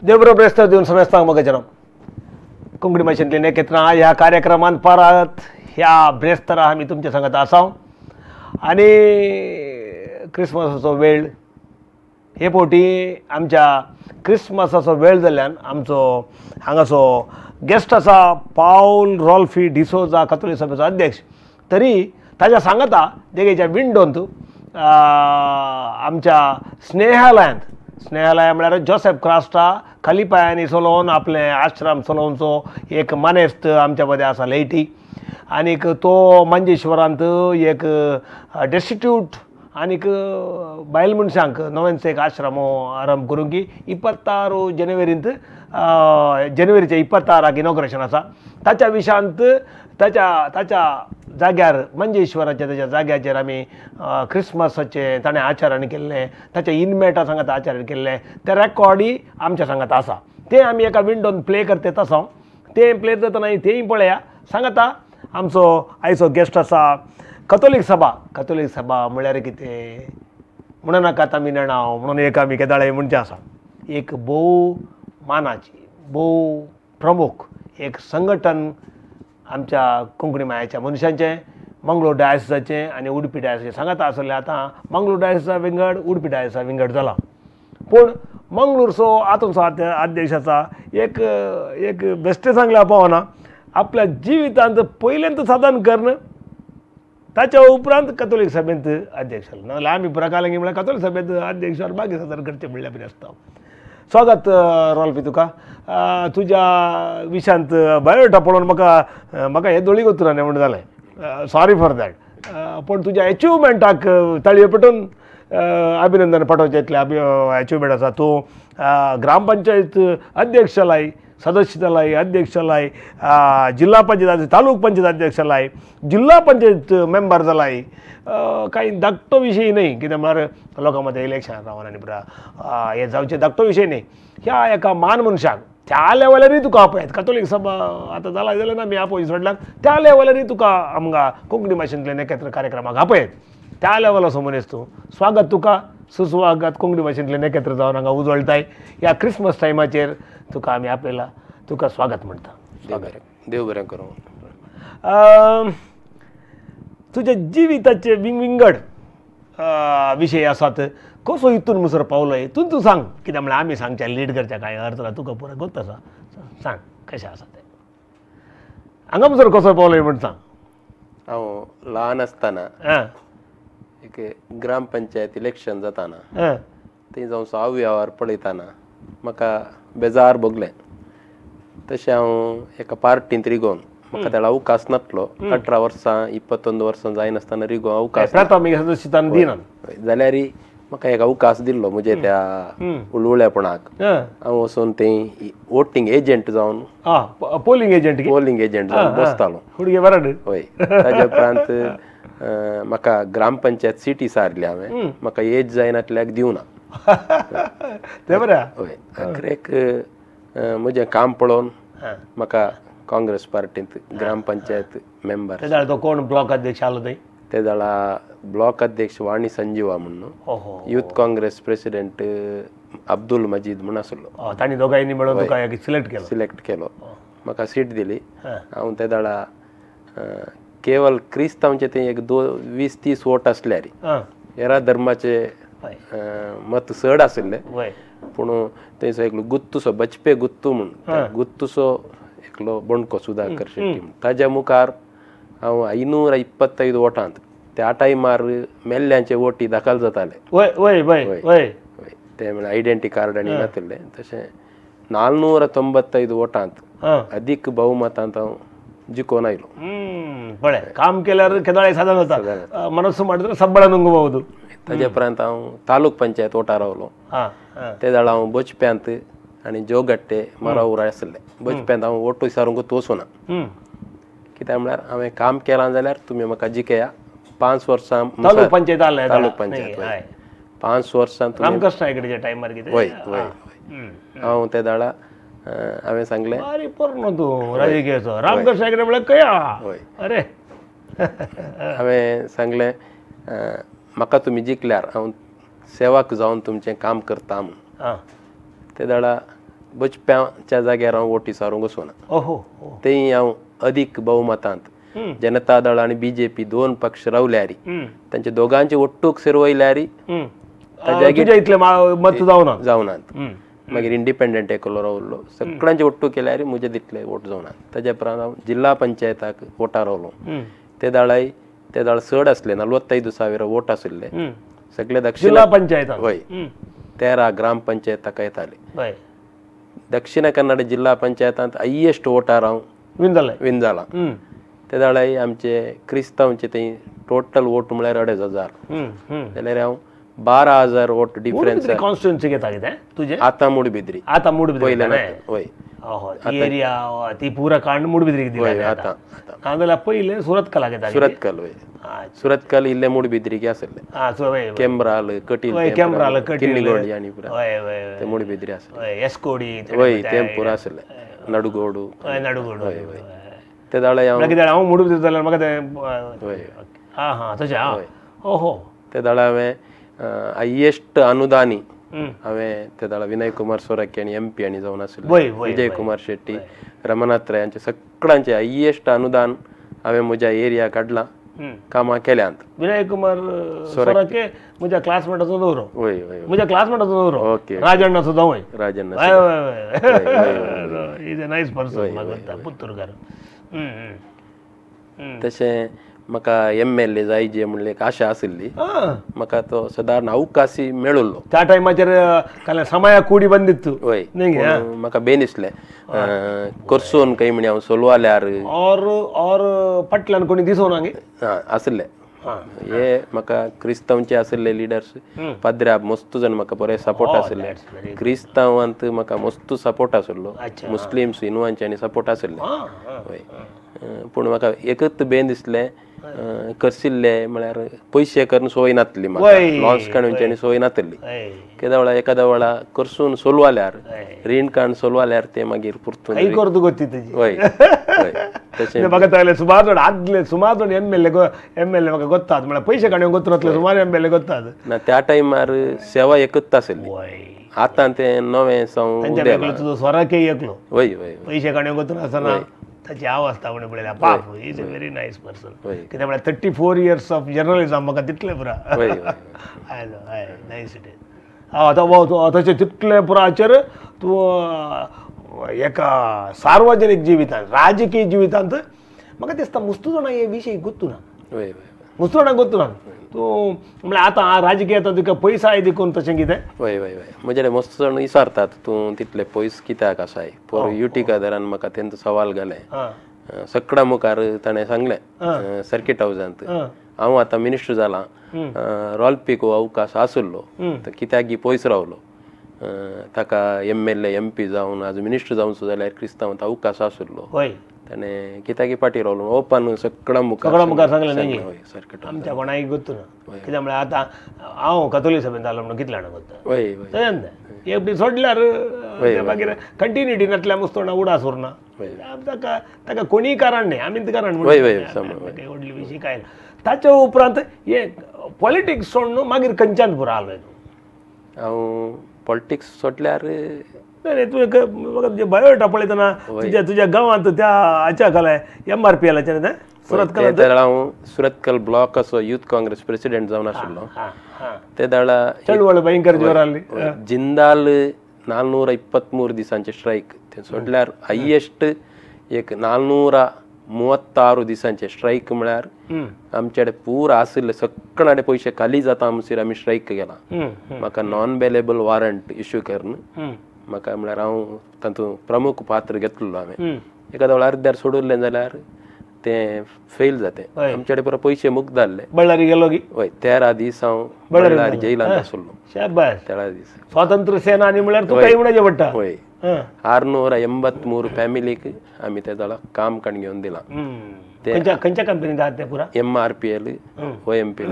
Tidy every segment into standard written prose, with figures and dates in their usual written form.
देव ब्रेस्तार दिवन समेस्तांक म्हाका जनम कोंकणी भाशेंतली नेकेत्रां ह्या कार्यक्रमान परत ह्या ब्रेस्तारा आमी तुमच्या सांगत आसा. आनी क्रिसमसाचो वेळ हे फावटी आमच्या क्रिसमसाचो वेळ जाल्ल्यान आमचो हांगासो गेस्ट आसा पावल रॉल्फी डिसोजा, कथोलीक सभेचो अध्यक्ष. तरी ताज्या सांगता देगेच्या विंडोंत आमच्या स्नेहालयांत, स्नेहालय म्हळ्यार जोसेफ क्रास्टा खलिपायांनी चलोवन आपलें आश्रम चलोवचो एक मानेस्त आमच्या मदें आसा लेटी. आनीक तो मंजेश्वरांत एक डेस्टिट्यूट आनीक बायल मनशांक नव्यानसो एक आश्रम आरंभ करूंक 26 जानेवारींत जानेवारीच्या 26 इनॉग्रेशन आसा. ताच्या विशांत ताच्या ताच्या जाग्यार मंजेश्वराच्या ताच्या जाग्याचेर आमी क्रिसमसाचें ताणें आचरण केल्लें, ताच्या इनमेटा सांगात आचरण केल्लें, तें रेकॉर्डूय आमच्या सांगात आसा. तें आमी एका विंडोन प्ले करता आसा. तें प्ले जातना तेंय पळया. सांगाता आमचो आयचो गेस्ट आसा कथोलीक सभा. कथोलीक सभा म्हळ्यार कितें म्हणून नाकात आमी नेणा म्हणून एक आमी केदाळे म्हणचें आसा. एक भोव मानाची भोव प्रमुख एक संघटन आमच्या कोंकणी मायाच्या मनशांचें, मंगळूर डायसिसाचें आनी उडपी डायसिसाचें सांगाता आसलें. आतां मंगळूर डायसिसा विंगड, उडपी डायसिसा विंगड जाला. पूण मंगळूरचो आतांचो अध्यक्ष आसा एक एक बेश्टें सांगल्यार पावना, आपल्या जिवितांत पयल्यांत साधन करून ताच्या उपरांत कथोलीक सभेंत अध्यक्ष जालो. नाजाल्यार आमी पुराकालंगी म्हळ्यार कथोलीक सभेंत अध्यक्ष बाकी साधन करचें म्हणल्यार बरें आसता. स्वागत रॉल्फी तुका. तुज्या विशांत बायोडाटा पळोवन म्हाका म्हाका हें दोळी गोतुरां म्हणून जालें, सॉरी फॉर that. पूण तुज्या एचिवमेंटाक ताळयो पेटून अभिनंदन पाठोवचें इतलें एचिवमेंट आसा. तूं ग्रामपंचायत अध्यक्ष जालाय, सदस्य जालाय, अध्यक्ष जालाय, जिल्हा पंचायत तालूक पंचायत अध्यक्ष जालाय, जिल्हा पंचायत मेंबर जालाय. कांय धाकटो विशय न्हय, कितें म्हळ्यार लोकां मदें इलेक्शन रावन आनी पुरा हें जावचें धाकटो विशय न्हय. ह्या एका मान मनशाक त्या लेवलारूय तुका आपयत. कथोलीक सभा आतां जाला जाल्यार ना आमी आपोवची सोडल्यार त्या लेवलारूय तुका आमकां कोंकणी भाशेंतल्यान एकत्र कार्यक्रमाक आपयत. त्या लेवलाचो मनीस तूं. स्वागत तुका, सुस्वागत. कोंकणी भाशेंतल्यान एकत्र जावन हांगा उजळटाय ह्या क्रिसमस टायमाचेर तुका आमी आपयला, तुका स्वागत म्हणटा. देव बरें करूं. तुज्या जिविताचे विंगविंगड विशय आसात, कसो हितून मुसर पावलोय तूं तूं सांग. कित्याक म्हळ्यार आमी सांगचें लीड करचें कांय अर्थ ना, तुका पुरो गोत आसा. सांग कशें आसा तें, हांगा मुसर कसो पावलोय म्हण सांग. हांव ल्हान आसतना एक ग्रामपंचायत इलेक्शन जाताना थंय जावन सहाव्या पळयताना म्हाका बेजार भोगलें. तशें हांव एका पार्टींत रिगोवन म्हाका तेळा अवकाश नासलो. 18 वर्सां 21 वर्सां जायनासतना रिगोवन अवकाश जाल्यार म्हाका एक अवकाश दिल्लो म्हजे त्या उलवळेपणाक. हांव वचून थंय वोटींग एजंट जावन, पोलिंग एजंट, पोलिंग एजंट जावन बसतालो. हय. ताज्या उपरांत म्हाका ग्रामपंचायत सिटी सारली हांवें, म्हाका एज जायनातल्याक दिवना. हय. आखरेक म्हजें काम पळोवन म्हाका काँग्रेस पार्टींत ग्रामपंचायत मेंबर. तेदळा तो कोण ब्लॉक अध्यक्ष आलो थंय? तेदळा ब्लॉक अध्यक्ष वाणी संजीवा म्हणून, युथ काँग्रेस प्रेसिडेंट अब्दुल मजीद म्हूण आसलो. तांणी दोगांयनी मेळून तुका सिलेक्ट केलो. सिलेक्ट केलो, म्हाका सीट दिली. हांव तेदळा केवल क्रिस्तांवचे ते एक 20-30 वोट आसल्यार हेरा धर्माचे मत चड आशिल्ले. पूण थंयसो एकलो गुत्तुसो बचपे गुत्तू म्हूण, गुत्तुसो एकलो बोणको सुधाकर शेट्टी म्हूण, ताज्या मुखार हांव 525 वोटांत त्या टायमार मेल्ल्यांचे वोटी दाखल जाताले. हय. ते म्हळ्यार आयडेंटी कार्ड आनी नातिल्ले. तशें 495 वोटांत अदीक बहुमतांत हांव जिखोवन आयलो. पळय काम केल्यार केदोळे साधन जाता, मनस्सु ಮಾಡಿದ್ರೆ ಸಬ್ಬಳ ನುಂಗಬಹುದು. ताज्या उपरांत हांव तालूक पंचायत वोटार रावलो. ते जाल्यार हांव बोचप्यांत आनी जोगट्टे मराउरा आसले. बोचप्यांत हांव वोटू सारूंक तोसुना, कित्याक म्हळ्यार हांवें काम केलां जाल्यार तुमी म्हाका जिखया. 5 वर्सां तालूक पंचायत, तालूक पंचायत 5 वर्सां रामकृष्ण हेगडेच्या टायमार कितें. हय हय. हांव ते दाडा हांवें सांगलें, अरे पोरणो तूं राजकीयाचो रामकृष्ण हेगडे म्हळ्यार कया. हय. अरे हांवें सांगलें म्हाका तुमी जिखल्यार हांव सेवाक जावन तुमचें काम करता म्हूण. ते दाडा बचप्याच्या जाग्यार हांव वोटी सारूंक वचूना. तेय हांव अदीक बहुमतांत जनता दळ आनी बीजेपी दोन पक्ष रावल्यारी तांचे दोगांचे ಒಟ್ಟುಕ್ सेरवयल्यारी इतले मत जावना जावनात. मागीर इंडिपेंडंट एकलो रावलो सगळ्यांचे ಒಟ್ಟು केल्यार म्हजे तितले वोट जावना. ताज्या उपरांत हांव जिल्हा पंचायताक वोटार रावलो. ते दाळाय ते दाळ चड आसले 45,000 वोट आशिल्ले सगळे दक्षिण जिल्हा पंचायत वय 13 ग्राम पंचायत ताका येताले. दक्षिण कन्नड जिल्हा पंचायतांत हायेस्ट वोटार हांव विन जाला. ते दाळाय आमचे क्रिस्तांवचे थंय टोटल वोट म्हळ्यार 2,500 जाल्यार हांव 12,000 वोट डिफरन्स. कॉन्स्टिट्युएन्सी घेता कितें तुजें आतां मुडबिद्री आतां मुडबिद्री वय एरिया ती पुरा कांड मुडबिद्री दिली आतां. नाजाल्यार पयलें सुरतकला घेता. सुरतकल वय सुरतकल इल्ले मुडबिद्रीक आसले केम्ब्राल कटील केम्ब्राल किन्निगोडी आनी पुरा ते मुडबिद्री आसले एस्कोडी वय ते पुरा आसले नडुगोडू नडुगोडू वय वय ते दाळे हांव मुडबिद्री जाल्यार म्हाका तें हां हां तशें आं ओहो. ते दाळे हांवें हायेस्ट अनुदानी हांवें ते दाळा विनय कुमार सोराकी आनी एम पी आनी जावन आशिल्ले विजय कुमार शेट्टी रमनाथ राय हांचे सगळ्यांचे हायेस्ट अनुदान हांवें म्हज्या एरिया काडलां कामां केल्यांत. विनय कुमार सोराके म्हज्या क्लासमेटाचो दवरो वय वय म्हज्या क्लासमेटाचो दवरो ओके राजण्णाचो जावंय Rajanna is a nice person पुत्तुरकार. तशें म्हाका एम एल ए जायजे म्हणले एक आशा आशिल्ली. म्हाका तो सादारण अवकाशी मेळिल्लो त्या टायमाचेर समय कुडी बंदित्तु वय. म्हाका बेन दिसलें करसून काही म्हणी हांव सोलवाल्यार और और पटल्यान कोणी दिसोना आशिल्ले. हे म्हाका क्रिस्तांवचे आशिल्ले लिडर्स पाद्र्या मस्त जण म्हाका बरे सपोर्ट आशिल्ले. क्रिस्तांवांत म्हाका मस्त सपोर्ट आशिल्लो. मुस्लिम्स हिंदवांचे आनी सपोर्ट आशिल्ले वय. पूण म्हाका एकच बेन दिसलें करसिल्ले म्हळ्यार पयशे करून सोय नातली म्हाका लॉस काडूनची आनी सोय नातली. केदा वेळा एखाद्या वेळा करसून सोलवाल्यार रीण काडून सोलवाल्यार ते मागीर पुरतून वय तशें म्हाका सुमार जाण आदले सुमार जाण एम एल ए म्हाका गोत्तात म्हळ्यार पयशे काडून गोत्तले सुमार एम एल ए गोत्तात ना. त्या टायमार सेवा एकच आशिल्ली. आतां तें नवें संव स्वराके एकलो वय वय पयशे काडून गोत्तलो आसतना ताची अवस्था म्हण पळयल्या पाप is a very nice person. कित्याक म्हळ्यार 34 इयर्स ऑफ जर्नलिजम म्हाका तितलें पुरा हय हय नायस it is. आतां तशें तितलें पुराचेर तूं एका सार्वजनीक जिवितांत राजकीय जिवितांत म्हाका दिसता मुस्तू जाणां हे विशय गोत्तू ना मुस्तू जाणां गोत्तू ना तूं म्हळ्यार आतां राजकीय आतां तुका पयसो I देखून तशें कितें वय वय वय म्हजे मस्त जाण विचारतात तूं तितले पयस कित्याक आसाय पोर युटिका दरान म्हाका तेंचो सवाल घालें सगळ्या मुखार ताणें सांगलें सर्किट हावजांत हांव आतां मिनिस्टर जालां रॉल्पीक हो अवकाश आशिल्लो तर कित्याक पयस रावलो ताका M L A M P जावन आज मिनिस्टर जावचो जाल्यार क्रिस्तांवांत अवकाश आशिल्लो ताणें कित्याक फाटीं रावलो ओपन सगळ्या मुखार सांगलें सर्किट आमच्या कोणाक गोत्तू ना. कित्याक म्हळ्यार आतां हांव कथोली सभेन जालो म्हणून कितले जाणां गोत्ता वय तशें एक सोडल्यार मागीर कंटिन्युटी नातल्या मुस्तोणा उडास उरना ताका ताका कोणीय कारण न्ही आमी कारण व्हडली विशय कांय ना. ताच्या उपरांत हे पॉलिटिक्स सोडून मागीर खंयच्यान पुरो आलो तूं? हांव पॉलिटिक्स सोडल्यार नाही तूं एक म्हाका तुजें बायोडाटा पळयतना तुज्या तुज्या गांवांत त्या हाच्या खाला एम आर पी एलाचें सुरतकल ते हांव सुरतकल ब्लॉकाचो युथ काँग्रेस प्रेसिडेंट जावन आशिल्लो. ते दाळा चळवळ भयंकर जोर आसली. जिंदाल 423 दिसांचे स्ट्रायक ते सोडल्यार हायेस्ट एक 436 दिसांचे स्ट्रायक म्हळ्यार आमचे कडेन पुरा आशिल्ले सगळे कडेन पयशे खाली जाता म्हणसर आमी स्ट्रायक केला. म्हाका नॉन बेलेबल वॉरंट इश्यू करून म्हाका म्हळ्यार हांव तातूंत प्रमुख पात्र घेतलो. हांवें एखाद्या वेळार अर्द्यार सोडुल्लें जाल्यार तें फेल जातें. आमचे कडेन पुरो पयशे मुक्त जाल्ले. बळ्ळारी गेलो की हय 13 दीस हांव बळ्ळारी जैलांत आशिल्लो. शाबास 13 दीस स्वातंत्र्य सेनानी म्हळ्यार तुका म्हणचें पडटा. हय 683 फॅमिलीक आमी ते जाल्यार काम काडून घेवन दिलां. खंयच्या कंपनीत आहा तें पुरा M R P L O M P L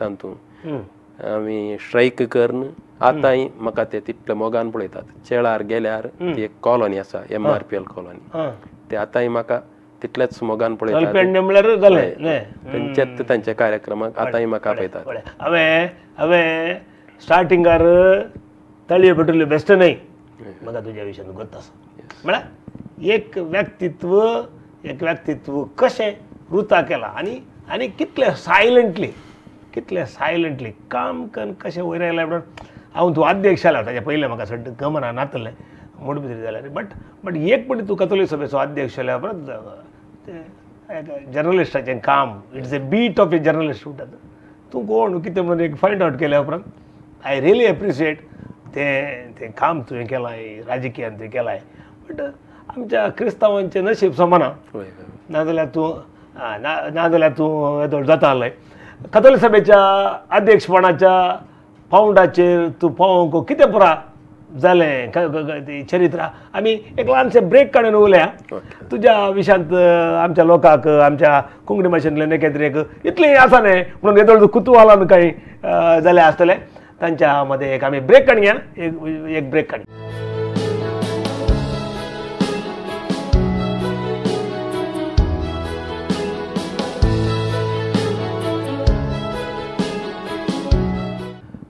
तातूंत आमी स्ट्रायक करून आतांय म्हाका ते तितले मोगान पळयतात. चेळार गेल्यार ती एक कॉलनी आसा M R P L colony ते आतांय म्हाका तितलेच मोगान पळयतात. तेंच्याच तांच्या कार्यक्रमाक आतांय म्हाका पळयतात. हांवें हांवें स्टार्टिंगार तळये पेटुल्ले बेस्ट न्हय म्हाका तुज्या विशयान गोत आसा. म्हळ्यार एक व्यक्तित्व, एक व्यक्तित्व कशें रुता केलां आनी आनी कितलें सायलंटली, कितलें सायलंटली काम करून कशें वयर आयलें म्हणून. हांव तूं अध्यक्ष जालो ताच्या पयलें म्हाका सड्ड गमना नातलें मोड भितर जाल्यार, बट बट एक पटी तूं कथोलीक सभेचो अध्यक्ष जाल्या उपरांत तें जर्नलिस्टाचें काम, it's a beat of a journalist म्हणटात. तूं कोण कितें म्हणून एक फायंड आवट केल्या उपरांत I really appreciate तें तें काम तुवें केलां, राजकीयान तुवें केलां. बट आमच्या क्रिस्तांवांचें नशीब समाना, नाजाल्यार तूं नाजाल्यार तूं येदोळ जाता आसलें. कथोलीक सभेच्या अध्यक्षपणाच्या पावंडाचेर तूं पावोवंक कितें पुरा जालें चरित्र. आमी एक ल्हानशें ब्रेक काडून उलया तुज्या विशयांत. आमच्या लोकांक, आमच्या कोंकणी भाशेंतल्यान एकेतरेक इतलें आसा न्हय म्हणून येदोळ कुतुहलान कांय जालें आसतलें तांच्या मदें. एक आमी ब्रेक काडया, एक ब्रेक काडया.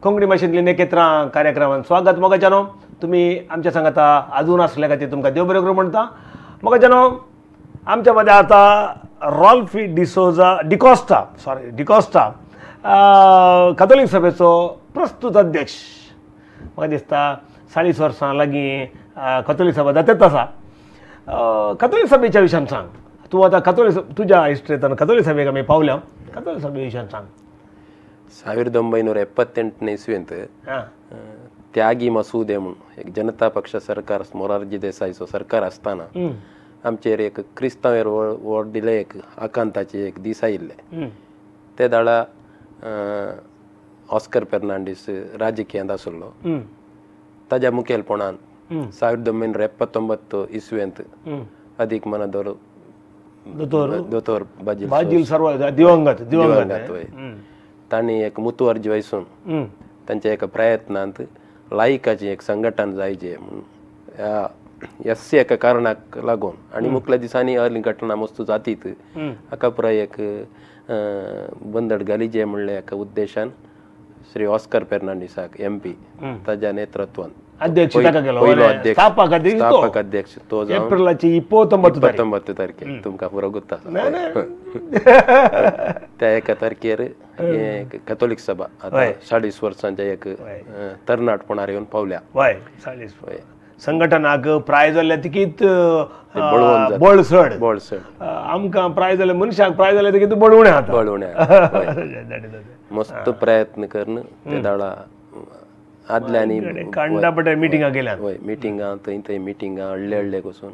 कोंकणी भाशेंतली नेकेत्रां कार्यक्रमांत स्वागत. मोगाच्यानो, तुमी आमच्या सांगाता अजून आसल्या खातीर तुमकां देव बरें करूं म्हणटा. मोगाच्यानो, आमच्या मदें आतां रॉल्फी डिसोजा डिकॉस्टा, सॉरी डिकॉस्टा, कथोलीक सभेचो प्रस्तूत अध्यक्ष. म्हाका दिसता 40 वर्सां लागीं कथोलीक सभा जातेच आसा. कथोलीक सभेच्या विशयान सांग तूं आतां. कथोलीक तुज्या हिस्ट्रेंत कथोलीक सभेक आमी पावल्या, कथोलीक सभे विशयान सांग. 1978ನೇ ಇಸ್ವಿಯಂತ ತ್ಯಾಗಿ ಮಸೂದೆ म्हणून एक जनता पक्ष सरकार, मोरारजी देसाईचो सरकार आसतना आमचेर एक क्रिस्तांवेर वोट दिले एक आकांताचे एक दीस आयिल्ले. ते दाडा ऑस्कर फेर्नांडीस राजकीयांत आसलो. ताज्या मुखेलपणान 1979 इस्वेंत अदीक मनादोर दोतोर बाजील सर्व दिवंगत दिवंगत तांणी एक मुतवर्जी वयसून तांच्या एका प्रयत्नांत लायकाचें एक संघटन जायचे म्हणून ह्या एस एका कारणाक लागून आनी मुखल्या दिसांनी अर्ली घटना मस्तू जातीत हाका पुराय एक बंदड घालीजे म्हणल्या एका उद्देशान श्री ऑस्कर फेर्नांडीसाक एम पी ताज्या नेतृत्वान अध्यक्ष पयलो अध्यक्ष स्थापक अध्यक्ष तो एप्रिलाची 29 तारखे तुमकां पुरो गुत्त आसा. त्या एका तारखेर कथोलीक सभा आतां 40 वर्सांच्या एक तरणाटपणार येवन पावल्या. हय, 40 संघटनाक प्राय जाल्ल्या तिकीत बळ चड, बळ चड आमकां प्राय जाल्ल्या मनशाक प्राय जाल्ल्या तिकीत बळ उणें जाता, बळ उणें. मस्त प्रयत्न करून ते दाडा आदल्यांनी कांडापटे मिटिंगां केल्या. हय, मिटिंगां थंय थंय मिटिंगां हडले हडले वचून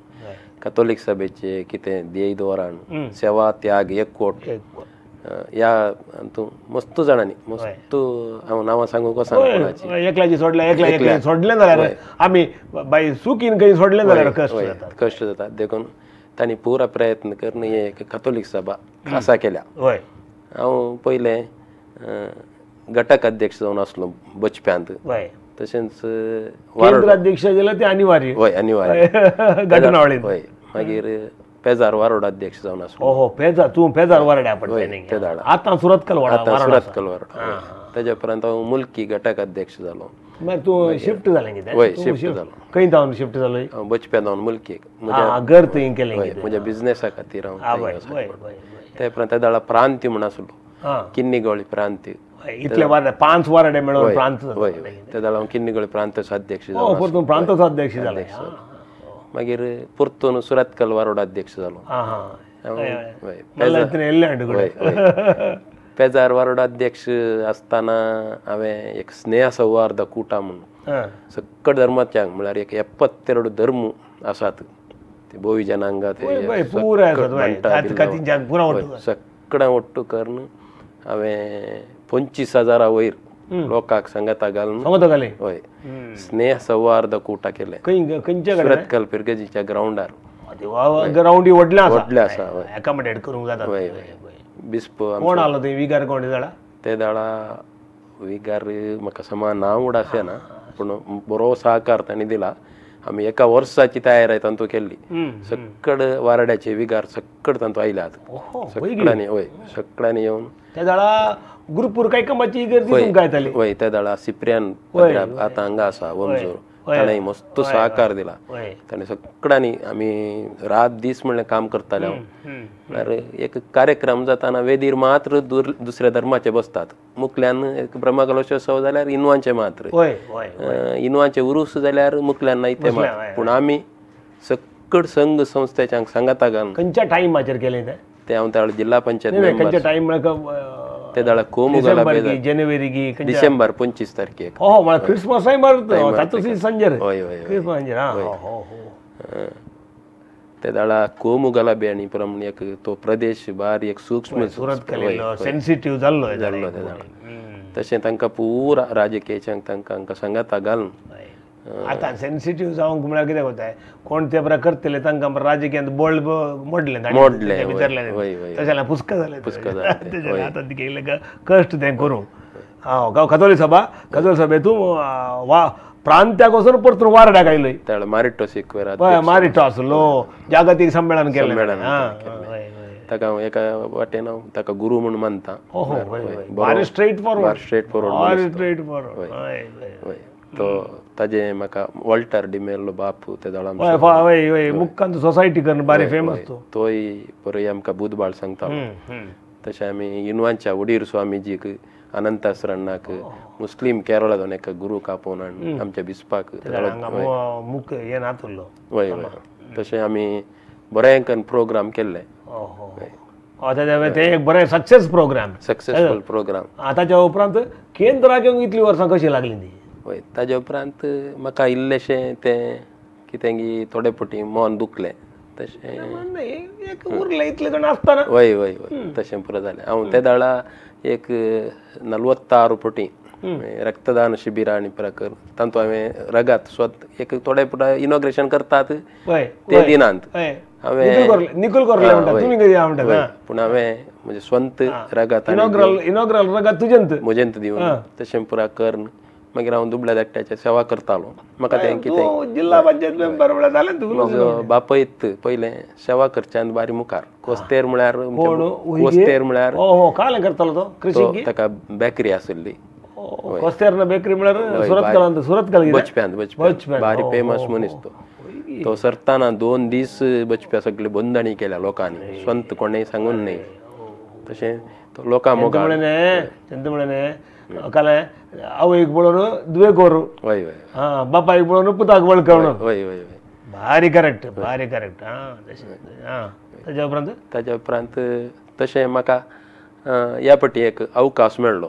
कथोलीक सभेचे कितें ध्येय धोरण, सेवा, त्याग, एकवट ह्या हातूंत मस्त जाणांनी मस्त हांव नांवां सांगूंक वचना कोणाची. एकल्याची सोडलें, एकल्याची सोडलें जाल्यार आमी बाय चुकीन खंय सोडलें जाल्यार कश्ट जाता, कश्ट जाता. देखून तांणी पुरा प्रयत्न करून हे एक कथोलीक सभा खासा केल्या. हय, हांव पयलें घटक अध्यक्ष जावन आसलो बचप्यांत, तशेंच केंद्र अध्यक्ष जाल्यार ते अनिवार्य, हय अनिवार्य घटनावळींत. हय, मागीर पेजार वारोड अध्यक्ष जावन आसलो. ओहो, पेजार, तूं पेजार वारड्या पडटा ते दाडा आतां सुरतकल वाडा, आतां सुरतकल वारोड. ताज्या उपरांत हांव मुल्की घटक अध्यक्ष जालो. मागीर तूं शिफ्ट जालें कितें? हय, शिफ्ट जालो. खंय जावन शिफ्ट जालो? हांव बचप्या जावन मुल्की. घर थंय केलें म्हज्या बिजनेसा खातीर हांव. ते उपरांत त्या दाडा प्रांती म्हूण आसलो, किन्नीगोळी प्रांती. इतले वारडे, 5 वारडे मेळून प्रांत. हय, ते दाडा हांव किन्नीगोळी प्रांताचो अध्यक्ष जालो. प्रांताचो अध्यक्ष जालो. मागीर परतून सुरतकल वारोड अध्यक्ष जालो. पेजार वारोड अध्यक्ष आसतना हांवें एक स्नेह सौहार्द कुटा म्हणून सकट धर्माच्यांक म्हळ्यार एक 72 धर्म आसात ते भोवी जनांगा सगळ्या ಒಟ್ಟು करून हांवें 25,000 वयर लोकांक सांगाता घालून हय स्नेह सौहार्द कूटा केलें. सुरतकल पिरगजीच्या ग्रावंडार. ग्रावंड व्हडलें आसा, व्हडलें आसा, एकोमोडेट करूंक जाता. हय, बिस्प कोण आलो थंय विगार कोण जाणा ते दाडा विगार म्हाका समा नांव उडाशें ना, पूण बरो सहकार तांणी दिला. आमी एका वर्साची तयारी तांतू केल्ली. सकड वारड्याचे विगार सकड तांतू आयल्यात सगळ्यांनी. हय, सगळ्यांनी येवन त्या दाडा ग्रुपूर काय कामाची इगर्जी तुमकां येताली. हय, त्या दाडा सिप्रियान आतां हांगा आसा वमजोर, ताणें मस्त सहकार दिला. ताणें सगळ्यांनी आमी रात दीस म्हणलें काम करताले. हांव म्हळ्यार एक कार्यक्रम जाताना वेदीर मात्र दुसऱ्या धर्माचे बसतात, मुकल्यान एक ब्रह्मकलशोत्सव जाल्यार इनवांचे मात्र, इनवांचे उरूस जाल्यार मुकल्यान नाय ते मात्र. पूण आमी सकड संघ संस्थेच्या सांगाता घालून खंयच्या टायमाचेर केलें तें ते हांव त्या जिल्हा पंचायत खंयच्या टायम ते दाळ कोमुगला जानेवारी डिसेंबर 25 तारखेक. हो म्हळ्यार क्रिसमस संजर. हय हय क्रिसमस. ते दाळा कोमुगला आनी प्रमाण एक तो प्रदेश बारी एक सूक्ष्म सेन्सिटीव जाल्लो जाल्लो ते दाळा. तशें तांकां पुरा राजकीयांक तांकां हांकां सांगाता घालून आतां सेन्सिटीव जावंक म्हळ्यार कितें कोताय कोण ते बरें करतले तांकां राजकीयांत बळ मोडलें मोडलें भितरलें तशें जाल्यार पुस्का जालें पुस्का जालें. आतां तिगेलें कश्ट तें करूंक. हांव कथोली सभा कथोली सभेतूं वा प्रांत्याक वचून परतून वारड्याक आयलोय. मारिटो सिक्वेरा मारिटो आसलो जागतीक सम्मेळन केलें. ताका हांव एका वाटेन हांव ताका गुरू म्हूण मानता. बारी straight forward straight forward straight forward. हय तो ताजे म्हाका वॉल्टर डिमेल्लो बाप ते दोळा हय मुक्कांत सोसायटी करून बारी फेमस तो तोय बरो आमकां बुधबाळ सांगता. तशें आमी इनवांच्या उडीर स्वामीजीक अनंतासरणाक मुस्लीम केरळांत एका गुरूक आपोवन हाडून आमच्या बिस्पाक हय हय तशें आमी बरें करून प्रोग्राम केल्ले. ते एक बरें सक्सेस प्रोग्राम सक्सेसफूल प्रोग्राम. ताच्या उपरांत केंद्राक येवंक इतलीं वर्सां कशीं लागलीं ती? हय ताज्या उपरांत म्हाका इल्लेशें तें कितें की थोडे फावटी मन दुखलें तशें एक उरलें इतलें जाण आसतना. हय हय हय तशें पुरो जालें. हांव ते दाळा एक 46 फावटी रक्तदान शिबिरां आनी प्रकार तातूंत हांवें रगात स्वत एक थोडे फावटी इनॉग्रेशन करतात ते दिनात हांवें निकुल म्हणटा पूण हांवें म्हजें स्वंत रगात इनॉग्रल रगात तुजेंत म्हजेंत दिवन तशें पुरा करून मागीर हांव दुबळ्या धाकट्याचे सेवा करतालो. म्हाका तें कितें जिल्हा पंचायत मेंबर म्हळ्यार जालें तुगेलो म्हजो बापयत पयलें सेवा करच्यान बारी मुखार कोस्तेर म्हळ्यार कोस्तेर म्हळ्यार कालें करतालो तो कृषी ताका बेकरी आशिल्ली. कोस्तेर बेकरी म्हळ्यार सुरतकलांत सुरतकल बचप्यांत बचप्यांत बारी फेमस मनीस तो. तो सरताना 2 दीस बचप्या सगळे बंदणी केल्या लोकांनी स्वंत कोणें सांगून न्हय तशें तो लोकां मोगाळ म्हणलें कालें आवयक पळोवन दुवे करू हय हय हां बापायक पळोवन पुताक वळखवण हय हय हय भारी करेक्ट भारी करेक्ट. हां तशें हां ताज्या उपरांत ताज्या उपरांत तशें म्हाका ह्या फावटी एक अवकाश मेळ्ळो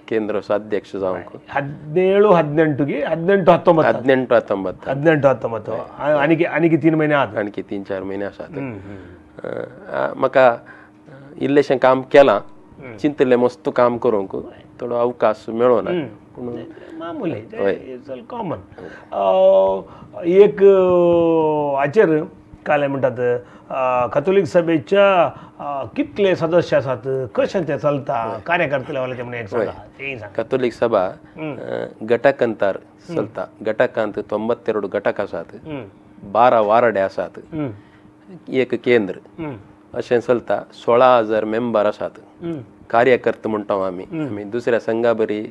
केंद्र अध्यक्ष जावंक. 17 18 18 19 18 19 18 19 आनीक आनीक 3 महिने आसात आणखी 3-4 महिने आसात. म्हाका इल्लेशें काम केलां चिंतलें मस्त काम करूंक थोडो अवकाश मेळो ना पूण मामूली कॉमन एक हाचेर कालें म्हणटात कथोलीक सभेच्या कितले सदस्य आसात कशें तें चलता कार्यकर्ते लेवलाचें म्हणून एक सांगा तेंय सांगा. कथोलीक सभा घटकांतार चलता. घटकांत 92 घटक आसात 12 वारडे आसात एक केंद्र अशें चलता. 16,000 मेंबर आसात कार्यकर्ते म्हणटा आमी. आमी दुसऱ्या संघा बरी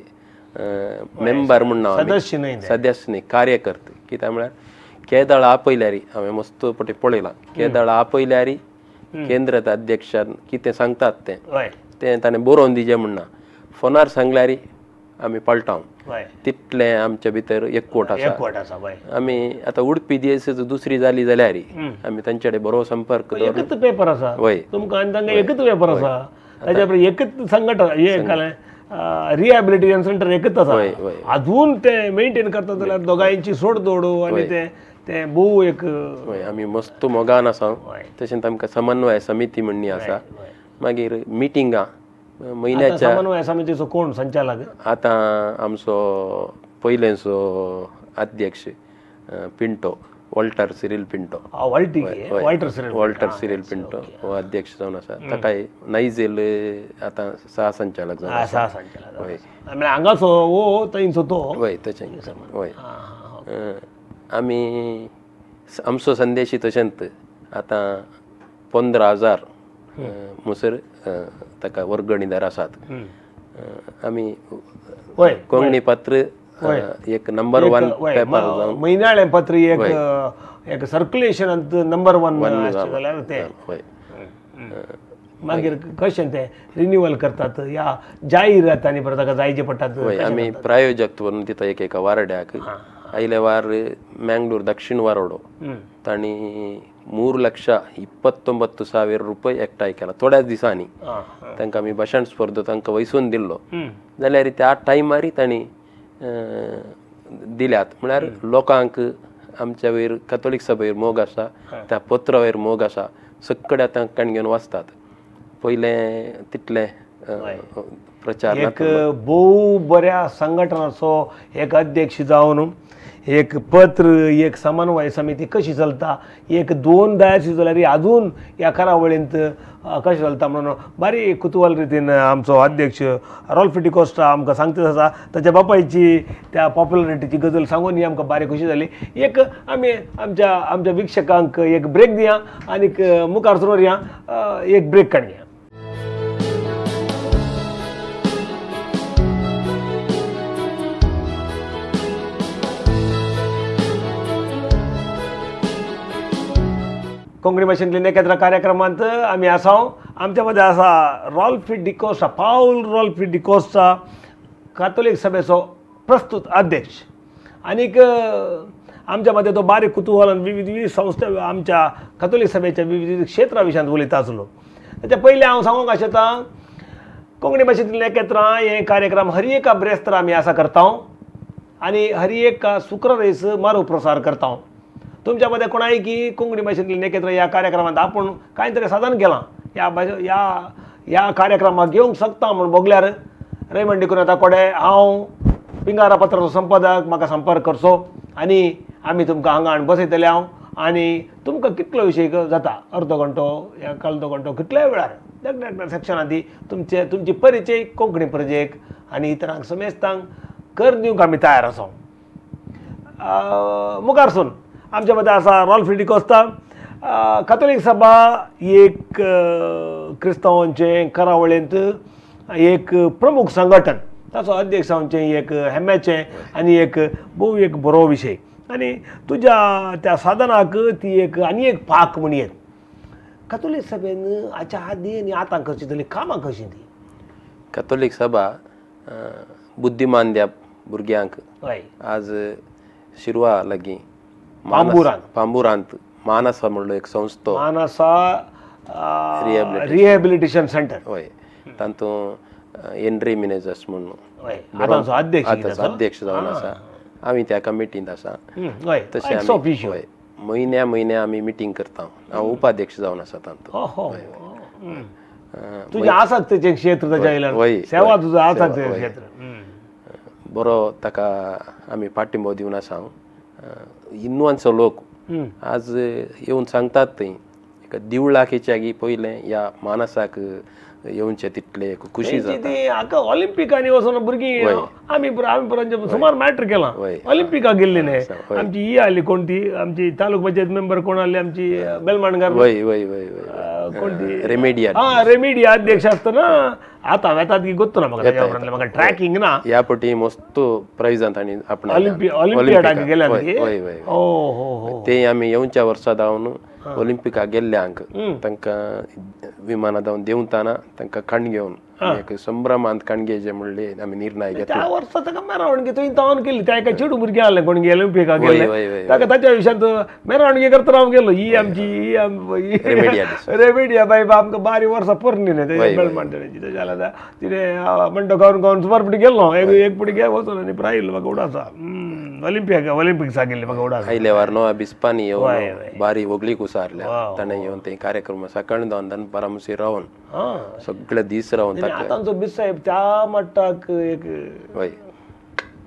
मेंबर म्हणना सदस्य न्हय सदस्य न्हय कार्यकर्ते. कित्याक म्हळ्यार केदळ आपयल्यार हांवें मस्त पटी पळयलां केदळ आपयल्यार केंद्र अध्यक्षान कितें सांगतात तें तें ताणें बरोवन दिजें म्हणना फोनार सांगल्यार आमी पळटा तितलें आमच्या भितर एकवट आसा. आमी आतां उडपी दीस दुसरी जाली जाल्यार आमी तांचे कडेन बरो संपर्क एकच पेपर आसा हय तुमकां आनी तांकां एकच पेपर आसा ताच्या बरोबर एकच संघटन हे रिहॅबिलिटेशन सेंटर एकच आसा अजून ते मेंटेन करता जाल्यार दोगांयची सोडदोड आनी ते ते भोव एक हय आमी मस्त मोगान आसा. तशेंच आमकां समन्वय समिती म्हणणी आसा. मागीर मिटिंगां म्हयन्याच्या समन्वय समितीचो कोण संचालक आतां आमचो पयलेंचो अध्यक्ष पिंटो वॉल्टर सिरील पिंटो वॉल्टर सिरील पिंटो हो अध्यक्ष जावन आसा. ताकाय नायजेल आतां सहसंचालक जावन आसा. हय हांगाचो हो थंयचो तो हय तशें हय आमी आमचो संदेश तशेंच आतां 15,000 मुसर ताका वर्गणीदार आसात. आमी कोंकणी पात्र एक नंबर 1 पेपर जावन म्हयन्याळें पत्र एक एक सर्क्युलेशनांत नंबर 1 जाल्यार तें. हय. मागीर कशें तें रिन्युअल करतात या जाहीर आनी परत ताका जायचे पडटात. हय, आमी प्रायोजक म्हणून दिता एक एका वारड्याक. आयले वार मँगलोर दक्षिण वारोडो तांणी 3,29,000 रुपये एकठांय केला थोड्याच दिसांनी. तांकां आमी भाशण स्पर्धा तांकां वैसून दिल्लो जाल्यार त्या टायमार तांणी दिल्यात. म्हळ्यार लोकांक आमच्या वयर कॅथोलीक सभेर मोग आसा, त्या पत्रा वयर मोग आसा, सगळे आतां कण घेवन वाचतात. पयलें तितलें प्रचार एक भोव बऱ्या संघटनाचो एक अध्यक्ष जावन एक पत्र एक समन्वय समिती कशी चलता, एक 2 दायसी जाल्यार अजून ह्या करावळींत कशें चलता म्हणून बारी कुतूहल रितीन आमचो अध्यक्ष रॉल्फी डिकोस्टा आमकां सांगता आसा. ताच्या बापायची त्या पॉप्युलरिटीची गजल सांगून ही आमकां बारी खुशी जाली. एक आमी आमच्या आमच्या वीक्षकांक एक ब्रेक दिया आनीक मुखार सरोया एक ब्रेक काडया. कोंकणी भाशेंतले नेकेत्र कार्यक्रमांत आमी आसा. आमच्या मदें आसा रॉल्फी डिकोस्टा, पावल रॉल्फी डिकोस्टा, कातोलीक सभेचो प्रस्तुत अध्यक्ष. आनीक आमच्या मदें तो बारीक कुतूहल आनी विविध विविध संस्था आमच्या कातोलीक सभेच्या विविध विविध क्षेत्रा विशयांत उलयता आसलो. ताच्या पयलीं हांव सांगूंक आशेता कोंकणी भाशेंतले नेकेत्रां हे कार्यक्रम हर एका ब्रेस्तार आमी आसा करता आनी हर एका शुक्रार मारू प्रसार करता. तुमच्या मदें कोणाय की कोंकणी भाशेंतली नेकेत्र ह्या कार्यक्रमांत आपूण कांय तरी साधन केलां ह्या ह्या ह्या कार्यक्रमाक घेवंक शकता म्हूण भोगल्यार रेमंड डिकुन्हा कोडे हांव पिंगारा पत्राचो संपादक म्हाका संपर्क करचो आनी आमी तुमकां हांगा हाडून बसयतले हांव आनी तुमकां कितलो विशय जाता अर्दो घंटो या अर्दो घंटो कितल्याय वेळार वेगवेगळ्या सेक्शनां ती तुमचे तुमची परिचय कोंकणी प्रजेक आनी इतरांक समेस्तांक कर दिवंक आमी तयार आसा. मुखार सून आमच्या मदें आसा रॉल्फी डिकोस्ता. कातोलीक सभा एक क्रिस्तांवांचें करावळींत एक प्रमुख संघटन, ताचो अध्यक्ष जावचें एक हेम्याचें आनी एक भोव एक बरो विशय आनी तुज्या त्या साधनाक ती एक आनी एक पाक म्हण येत. कातोलीक सभेन हाच्या आदी आनी आतां कशी जाली कामां कशी ती? कातोलीक सभा बुद्धिमान द्या भुरग्यांक आज शिरवा लागीं पांबुरांत मानसा म्हणलो एक संस्थो, मानसा रिहेबिलिटेशन सेंटर. हय, तातूंत एनरी मिनेजस म्हणून अध्यक्ष जावन आसा. आमी त्या कमिटींत आसा. तशें आमी हय म्हयन्या म्हयन्या आमी मिटींग करता. हांव उपाध्यक्ष जावन आसा तातूंत. तुजें आसक्तेचें क्षेत्र ताच्या सेवा तुजो आसक्तेचें क्षेत्र बरो ताका आमी पाठिंबो दिवन आसा. हिंदवांचो लोक आज येवन सांगतात थंय एका दिवळाकेच्या पयलें ह्या मानसाक येवचे तितले खुशी जाता. आका ऑलिम्पिकांनी वचून भुरगीं आमी आमी सुमार मॅटर केलां. ऑलिम्पिकाक गेल्ली न्ही आमची ही आसली कोण ती आमची तालुक पंचायत मेंबर कोण आसली आमची बेलमाणकार कोण ती रेमेडिया, हा रेमेडिया अध्यक्ष आसतना आतां वेतात की गोत्तो ना म्हाका ताच्या उपरांत म्हाका ट्रॅकिंग ना. ह्या पटी मस्त प्रायजान तांणी आपणा ऑलिम्पियाडाक गेल्या. हो, ते आमी येवच्या वर्सा धावन ऑलिम्पिकाक गेल्ल्यांक तांकां विमानां धांवन देंवताना तांकां कण घेवन एक संभ्रमांत कण घेवचें म्हणलें आमी निर्णय घेतलो. त्या वर्सा ताका मेरावणगी थंय तावन केली. त्या एका चेडूं भुरगें आहलें कोण ऑलिम्पिकाक गेल्लें ताका ताच्या विशयांत मेरावणगी करतना हांव गेलो. ही आमची ही रेमेडिया बाय आमकां बारी वर्सां पोरणी न्ही तेजे बेलमाणची तशें जाल्यार तिणें म्हणटा गावन गावन सुमार पटी गेल्लो एक पटी गे वचून आनी प्रायल म्हाका उडासा ऑलिम्पिक ऑलिम्पिक्साक गेल्ली म्हाका उडासा. आयल्या वार नोवा बिस्पानी येवन बारी व्हगली कुसारल्या ताणें येवन ते कार्यक्रम सकाळी धांवन दनपारां मुसीर रावन सगळे दीस रावन आतांचो बीस साहेब त्या मट्टाक एक हय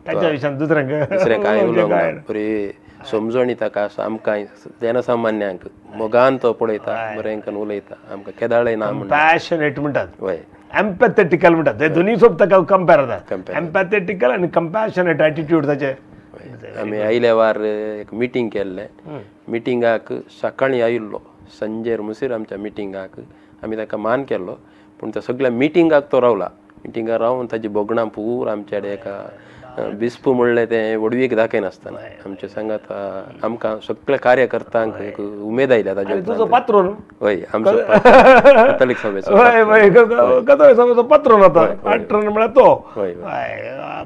ताच्या विशयान दुसरें दुसरें कांय उलोवंक बरी समजणी ताका आसा. आमकां जनसामान्यांक मोगान तो पळयता बरें करून उलयता आमकां केदाळय ना म्हणटा. पॅशनेट म्हणटात, हय एम्पॅथेटिकल म्हणटात, ते दोनूय सोब ताका कंपेर जाता. एम्पॅथेटिकल आनी कंपॅशनेट एटिट्यूड ताचे. आमी आयल्या वार एक मिटींग केल्लें. मिटिंगाक सकाळीं आयिल्लो संजेर मुसीर आमच्या मिटिंगाक आमी ताका मान केल्लो पूण त्या सगळ्या मिटिंगाक तो रावला. मिटिंगाक रावन ताजी भोगणां पूर आमच्या एका बिस्पू म्हणलें तें व्हडवीक दाखयनासतना आमचे सांगात आमकां सगळे कार्यकर्त्यांक एक उमेद आयल्या ताज्या. तुजो पात्रोन? हय, आमचो कॅथोलीक सभेचो. हय, कॅथोलीक सभेचो पात्रोन आतां. पात्रोन म्हळ्यार तो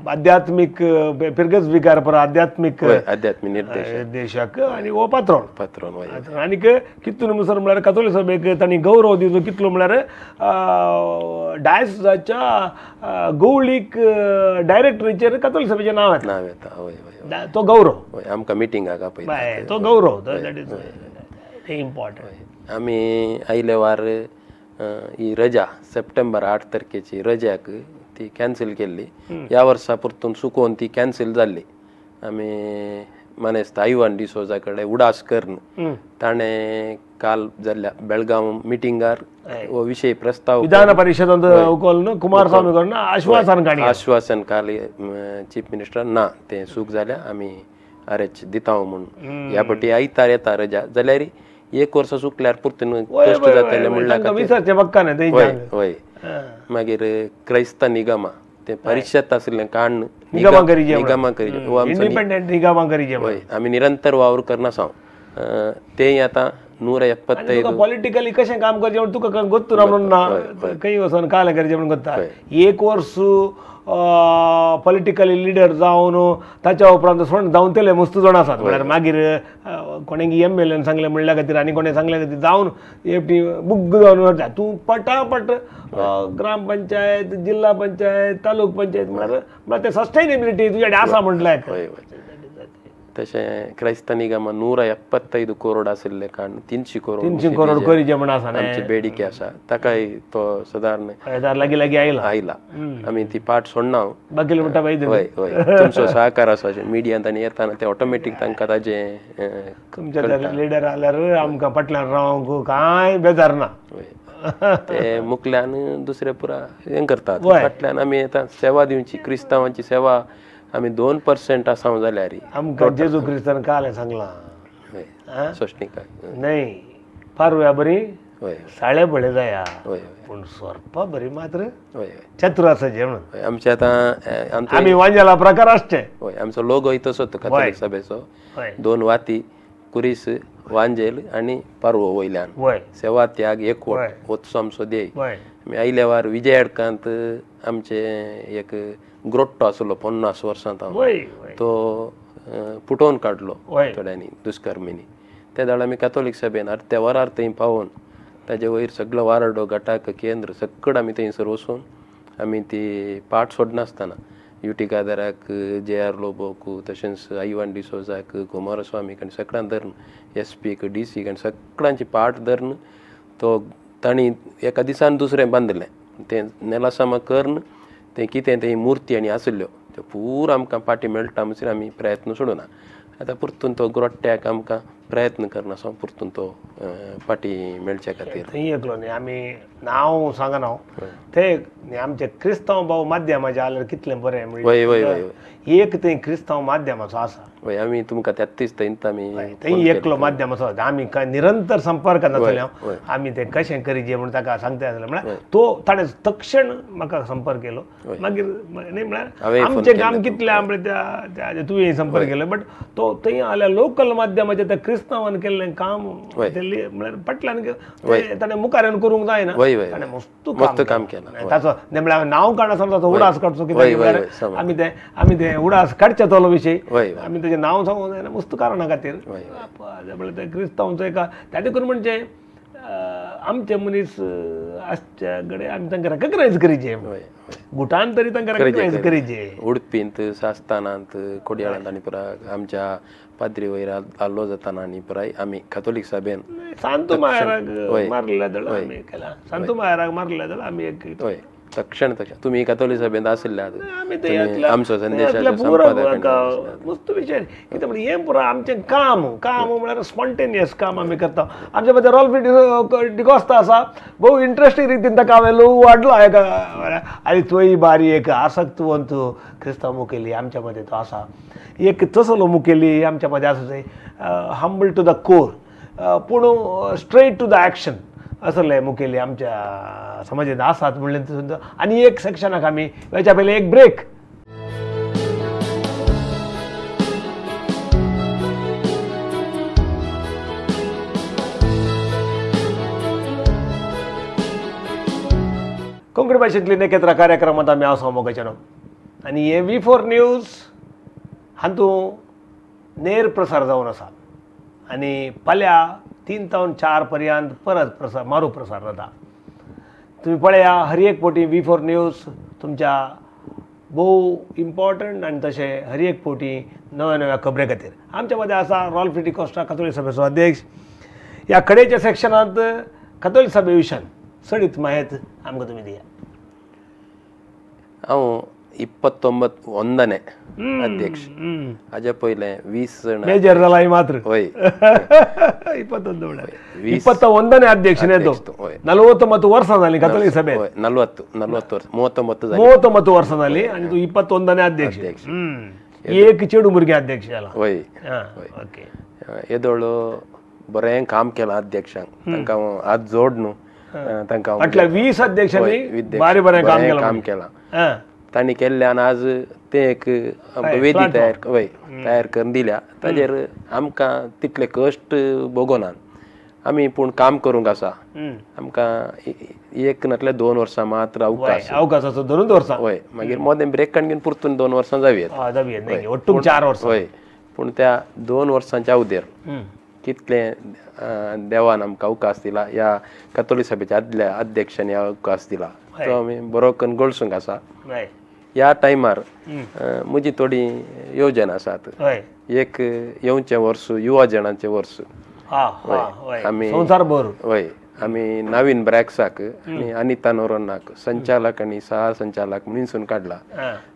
आध्यात्मीक फिरगज विकार पर आध्यात्मीक आध्यात्मीक निर्देशक आनी हो पात्रोन. पात्रोन हय. आनीक कितून मुसर म्हळ्यार कॅथोलीक सभेक तांणी गौरव दिवचो कितलो म्हळ्यार डायसजाच्या गौळीक डायरेक्टरीचेर कॅथोलीक सभेचें नांव येता. नांव येता. हय हय, तो गौरव. हय, आमकां मिटिंगाक आपयता तो गौरव. That is important. आमी आयले वार ही रजा सप्टेंबर 8 तारखेची रजाक ती कॅन्सल केल्ली. ह्या वर्सा परतून चुकोवन ती कॅन्सल जाल्ली. आमी मानेस्त आयवान डिसोजा कडेन उडास करून ताणें काल जाल्ल्या बेळगांव मिटिंगार हो विशय प्रस्ताव विधान परिशदांत कुमारस्वामी कडून आश्वासन काणी आश्वासन काल चीफ मिनिस्टर ना तें चूक जाल्या आमी अरेच दिता म्हणून. ह्या पटी आयतार येता रजा जाल्यार एक वर्स चुकल्यार परतून कश्ट जातले म्हणल्यार. हय हय. मागीर क्रायस्ता निगमा ते परिशद आशिल्लें काण निगमा करीजे हय, आमी निरंतर वावर करना हांव तें आतां 175 पॉलिटिकली कशें काम करचें म्हण तुका गोत्तू ना म्हणून ना खंय वचोन काल करचें म्हणून गोत्ता. एक वर्स पॉलिटिकली लिडर जावन ताच्या उपरांत सोड धांवतले मस्त जाण आसात म्हळ्यार मागीर कोणें एम एल एन सांगलें म्हणल्या खातीर आनी कोणें सांगल्या खातीर जावन एकटी बुग्ग जावन वता. तूं पटापट ग्राम पंचायत, जिल्हा पंचायत, तालुक पंचायत म्हळ्यार म्हळ्यार ते सस्टेनेबिलिटी तुज्या कडेन आसा म्हटल्यार. तशें क्रायस्ता निगमा 175 करोड आशिल्ले कारण 300 करोड 300 करोड करीचे म्हण आसा आमची बेडिके आसा ताकाय तो सदारण लागीं लागीं आयला आयला. आमी ती पाट सोडना बाकीले म्हणटा बाई. हय हय, तुमचो सहकार आसा मिडियांत आनी येताना ते ऑटोमॅटीक तांकां ताजें तुमच्या लिडर आल्यार आमकां फाटल्यान रावंक कांय बेजार ना. ते मुकल्यान दुसरे पुरा हें करतात फाटल्यान आमी आतां सेवा दिवची क्रिस्तांवांची सेवा आमी 2% आसा जाल्यार आमकां जेजू क्रिस्तान काल सांगलां सोंसणीकाय न्हय पारव्या बरी हय साळे बळे जाया हय पूण सोरपा बरी मात्र हय चतुर आसाचे म्हणून. आमचे आतां आमी वांजेला प्रकार आसचे. हय, आमचो लोगोय तसोच कॅथोलीक सभेचो 2 वाती कुरीस वांजेल आनी पारवो वयल्यान सेवा त्याग एकवट होच आमचो ध्येय. आमी आयल्या वार विजय अडकांत आमचे एक ग्रोट्टो आसलो 50 वर्सांत हांव तो पुटोवन काडलो थोड्यांनी दुष्कर्मींनी. ते दाळ आमी कॅथोलीक सभेन त्या वरार थंय पावोवन ताजे वयर सगळो वारडो गटाक केंद्र सगळं आमी थंयसर वचून आमी ती पाट सोडनासतना युटी कादराक, जे आर लोबोक, तशेंच आयवान डिसोजाक, कुमारस्वामीक आनी सगळ्यां धरून एस पीक, डी सीक आनी सगळ्यांची पाट धरून तो तांणी एका दिसान दुसरें बांदलें तें नेलासामा करून तें कितें तें मुर्ती आनी आसल्यो त्यो पुरा आमकां पाटी मेळटा म्हणसर आमी प्रयत्न सोडूना. आतां परतून तो ग्रोट्ट्याक आमकां प्रयत्न करना सो परतून तो पाटी मेळच्या खातीर. थंय एकलो न्ही आमी नांव सांगना ते आमचे क्रिस्तांव भाव माध्यमाचे जाल्यार कितलें बरें म्हणल्यार एक थंय क्रिस्तांव माध्यमाचो आसा. हय, आमी तुमकां त्याच थंय आमी थंय एकलो माध्यमाचो आमी निरंतर संपर्कांत आसले आमी तें कशें करीचे म्हूण ताका सांगता आसलें म्हळ्यार तो ताणें तक्षण म्हाका संपर्क केलो. मागीर न्ही म्हळ्यार आमचें काम कितलें आमचें त्या तुवें संपर्क केलो बट तो थंय आल्या लोकल माध्यमाचें त्या क्रिस्तांवान केल्लें काम म्हळ्यार फाटल्यान ताणें मुखार येवन करूंक जायना ताणें मस्त काम केलां. ताचो म्हळ्यार नांव काडनासतना ताचो उडास काडचो कित्याक आमी ते आमी ते उडास काडचे तोलो विशय आमी तेजें नांव सांगूंक जायना मस्त कारणा खातीर म्हळ्यार ते क्रिस्तांवचो एका ताजे करून म्हणजे आमचे मनीस आसच्या कडेन आमी तांकां रेकग्नायज करीचे गुटान तरी तांकां रेकग्नायज करीचे. उडपींत, सास्तानांत, कोडयाळांत आनी पुराय आमच्या पाद्री वयर आल्लो जाताना आनी पुराय आमी कॅथोलीक सभेन सांतू मायराक मारलेल्या जाल्यार आमी केला सांतू मायराक मारलेल्या जाल्यार आमी एक हय तक्षण तक्षण तुमी कॅथोलीक सभेंत आशिल्ले आमचो संदेशाचो संपादक मस्त विचार कितें म्हणल्यार हें पुरो आमचें काम काम म्हळ्यार स्पॉन्टेनियस काम आमी करता. आमच्या मदें रॉल्फी डिकोस्ता आसा भोव इंट्रस्टींग रितीन ताका हांवें लोव वाडलो एका आनी तोय बारी एक आसक्तवंत क्रिस्तांव मुखेली आमच्या मदें तो आसा. एक तसलो मुखेली आमच्या मदें आसा जाय हंबल टू the core पूण स्ट्रेट टू the action असले मुखेली आमच्या समाजांत आसात म्हणलें सुद्दां. आनी एक सेक्शनाक आमी वेच्या पयलीं एक ब्रेक. कोंकणी भाशेंतली नेकेत्रा कार्यक्रमांत आमी आसा मोगाच्यानो आनी हे V4 news हातूंत नेर प्रसार जावन आसा आनी फाल्यां 3 ते 4 पर्यंत परत प्रसार मारू प्रसार जाता. तुमी पळया हर एक फावटी V4 news तुमच्या भोव इम्पॉर्टंट आनी तशें हर एक फावटी नव्या नव्या खबरे खातीर. आमच्या मदें आसा रॉल्फ डिकॉस्टा, कथोलीक सभेचो अध्यक्ष. ह्या कडेच्या सेक्शनांत कथोलीक सभे विशयान चडीत म्हायत आमकां तुमी दिया. हांव 29 अध्यक्ष. हाज्या पयलें 20 जण मेजर जाला मात्र. हय, 21 अध्यक्ष 49 वर्सां जाली कथोलीक सभे. 40 वर्स, 39 39 वर्सां जाली आनी तूं 21 अध्यक्ष. एक चेडूं भुरगें अध्यक्ष जाला. हय, ओके. येदोळ बरें काम केलां अध्यक्षांक, तांकां हात जोड न्हू तांकां. म्हटल्यार 20 अध्यक्षांनी बरें बरें काम केलां. तांणी केल्ल्यान आज तें एक आमकां वेदी तयार वय तयार करून दिल्या. ताजेर आमकां तितले कश्ट भोगोनात आमी, पूण काम करूंक आसा. आमकां एक नातल्यार 2 वर्सां मात्र अवकाश, अवकाश आसा 2 वर्सां. हय, मागीर मदें ब्रेक काडून परतून 2 वर्सां जावं येता, ಒಟ್ಟು 4 वर्सां. हय, पूण त्या 2 वर्सांच्या अवधेर कितलें देवान आमकां अवकाश दिला, ह्या कथोलीक सभेच्या आदल्या अध्यक्षांनी अवकाश दिला, तो आमी बरो करून गळसूंक आसा. ह्या टायमार म्हजी थोडी योजना आसात. एक येवचें वर्स युवा जणांचें वर्स, आमी हय आमी नवीन ब्रॅक्साक आनी अनिता नोरोन्नाक संचालक आनी सह संचालक म्हणून काडला.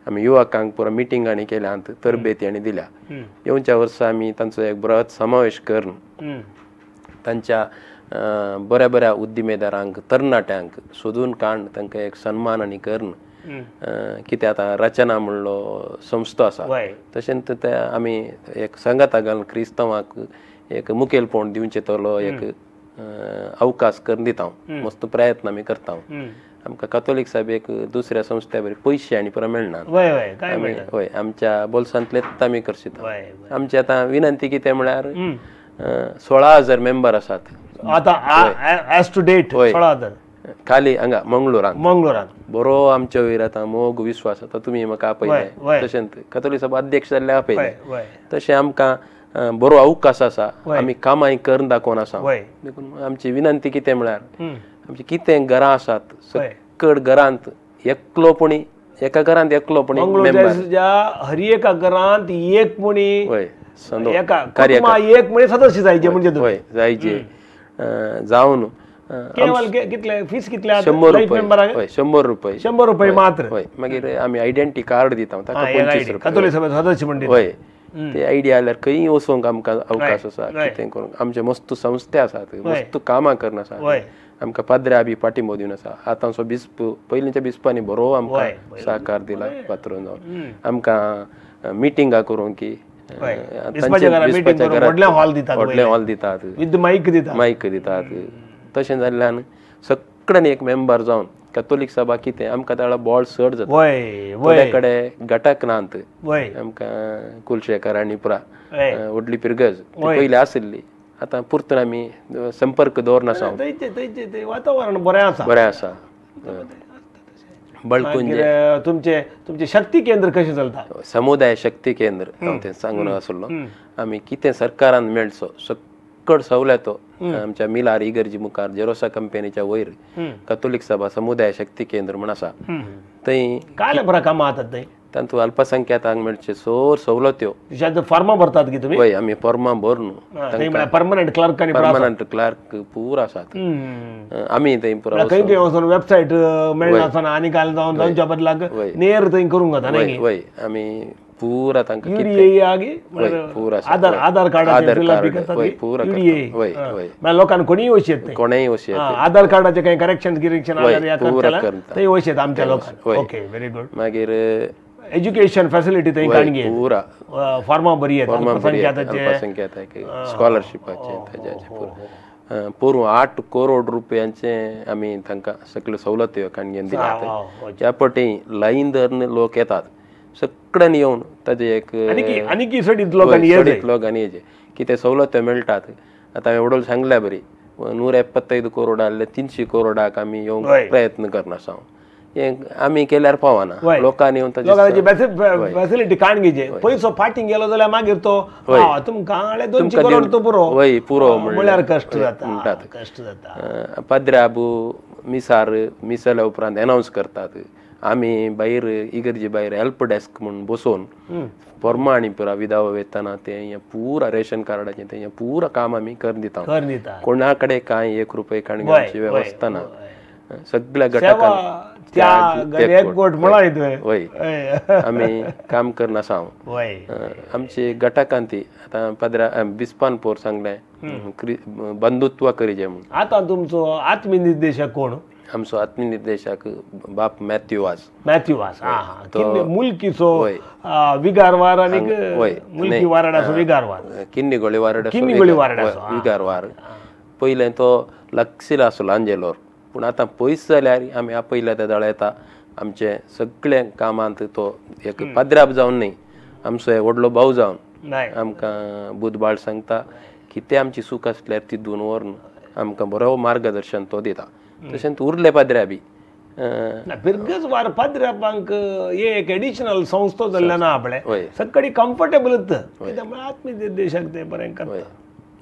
आमी युवकांक पुरो मिटिंग आनी केल्यात, तरबेती आनी दिल्या. येवच्या वर्सा आमी तांचो एक बृहत समावेश करून तांच्या बऱ्या बऱ्या उद्यमेदारांक, तरणाट्यांक सोदून काडून तांकां एक सन्मान आनी करून, कितें आतां रचना म्हणलो संस्था आसा, तशेंच ते आमी एक संगता घालून क्रिस्तांवाक एक मुखेलपण दिवचें तलो एक अवकाश करून दिता. मस्त प्रयत्न आमी करता. आमकां कथोलीक सभेक दुसऱ्या संस्थे बरी पयशे आनी पुरो मेळना. हय, आमच्या बोल्सांतलेच आमी करशिता. आमची आतां विनंती कितें म्हळ्यार 16,000 मेंबर आसात आतां एज टू डेट. 16,000 खाली हांगा मंगळुरान. मंगळुरान बरो आमच्या वयर आतां मोग विश्वास. आतां तुमी म्हाका आपयले, तशेंच कथोलीक सभा अध्यक्ष जाल्ले आपयले, तशें आमकां बरो अवकाश आसा, आमी कामाय करून दाखोवन आसा. देखून आमची विनंती कितें म्हळ्यार आमची कितें घरां आसात, सकड घरांत एकलो पणी, एका घरांत एकलो पणी मेंबर, हर एका घरांत एक पणी, एका एक म्हणी सदस्य जायचे, म्हणजे हय जायचे जावन कितले फीस कितले? 100 रुपये. हय, 100 रुपये. 100 रुपये मात्र. हय, मागीर आमी आयडेंटी कार्ड दिता ताका 25 रुपये. कथोलीक सभेचो सदस्य म्हणटा. हय, ते आयडिया आल्यार खंय वचोंक आमकां अवकाश आसा, कितें करूंक. आमचे मस्त संस्थे आसात, मस्त कामां करून आसा. आमकां पाद्र्या बी पाठिंबो दिवन आसा. आतांचो बिस्प, पयलींच्या बिस्पांनी बरो आमकां सहकार दिला पात्रोन जावन. आमकां मिटिंगां करूंक की बिस्पाच्या घरांत व्हडलें हॉल दितात, विथ मायक दितात, मायक दितात. तशें जाल्ल्यान सगळ्यांनी एक मेंबर जावन कथोलीक सभा कितें आमकां ताळा बोळ चड जाता. थोड्या कडेन घटक नात. आमकां कुलशेखर आनी पुरा व्हडली पिरगज पयलीं आशिल्ली, आतां परतून आमी संपर्क दवरना आसा. वातावरण बरें आसा, बरें आसा. बळकुंजे तुमचें तुमचें शक्ती केंद्र कशें चलता? समुदाय शक्ती केंद्र हांव तें सांगून आसलो. आमी कितें सरकारान मेळचो सकड सवलतो आमच्या मिलार इगर्जी मुखार जेरोसा कंपनीच्या वयर कथोलीक सभा समुदाय शक्ती केंद्र म्हण आसा. थंय काय बरें कामां जातात थंय? तातूंत अल्पसंख्याकांक मेळचे सोर सवलत्यो. फॉर्मां भरतात की तुमी? हय, आमी फॉर्मां भरून परमनंट क्लर्क आनी परमनंट क्लर्क पूर आसात. आमी थंय पुरा खंय खंय वचून वेबसायट मेळनासतना आनी काल जावन जावच्या बदलाक नेर थंय करूंक जाता न्ही? हय, आमी पूरा तांकां कितें आधार आधार कार्डाचें पुरा लोकांक कोणीय वचूं येता, कोणेय वचूं येता. आधार कार्डाचें कांय करेक्शन गिरेक्शन थंय वचूं येता आमच्या लोकांक. Okay, very good. मागीर एज्युकेशन फॅसिलिटी थंय काणगे पुरा फॉर्मां बरी येता, अल्पसंख्याकांचे स्कॉलरशिपाचे ताज्याचे पोरूं 8 करोड रुपयांचे आमी तांकां सगळ्यो सवलत्यो काणगेन दिल्यात. ह्या पटी लायन धरून लोक येतात, सगळ्यांनी येवन ताजे एक आनी चडीत लोकांनी येचे कितें सवलत्यो मेळटात. आतां हांवें वडोल सांगल्या बरी 175 करोड आसले 300 करोडाक आमी येवंक प्रयत्न करना आसा. हें आमी केल्यार पावना, लोकांनी येवन लोकांची फॅसिलिटी काण घेवचे. पयसो फाटीं गेलो जाल्यार मागीर तो तुमकां 2 करोड तो पुरो, वय पुरो म्हणल्यार कश्ट जाता म्हणटात, कश्ट जाता. पाद्र्याबू मिसार मिसाल्या उपरांत एनावन्स करतात आमी भायर इगर्जे भायर हेल्प डेस्क म्हूण बसोवन परमाणी पुरा विधावा वेतना तें पुरा रेशन कार्डाचें तें पुरा काम आमी करून दिता. कोणा कडेन कांय 1 रुपये काण घेवची वेवस्था ना, सगळ्या घटकांनी वय आमी काम करना आसा. आमचे घटकान ती आतां पाद्रा बिस्पान पोर सांगलें बंधुत्व करीजे म्हूण. आतां तुमचो आत्मनिर्देशक कोण? आमचो आत्मनिर्देशक बाप मॅथ्यू वाज. मॅथ्यू वाज मुलकीचो विगारवार आनी मुलकी वाराडाचो विगारवार, किन्नीगोळी वाराडाचो, किन्नीगोळी वाराडाचो विगारवार. पयलें तो लक्षील आसलो आंजेलोर, पूण आतां पयस जाल्यार आमी आपयल्या त्या दळ येता आमचें सगळें कामांत तो एक पाद्राब जावन न्ही, आमचो व्हडलो भाव जावन आमकां बुदबाळ सांगता कितें आमची चूक आसल्यार ती दोन व्हरून आमकां बरो मार्गदर्शन तो दिता. तशेंच उरले पाद्र्या बी फिरगज वार पाद्र्यापांक एक एडिशनल संस्था जाल्ल्या ना आपले सगळी कम्फर्टेबल कित्याक आत्मनिर्देशक ते बरें करता.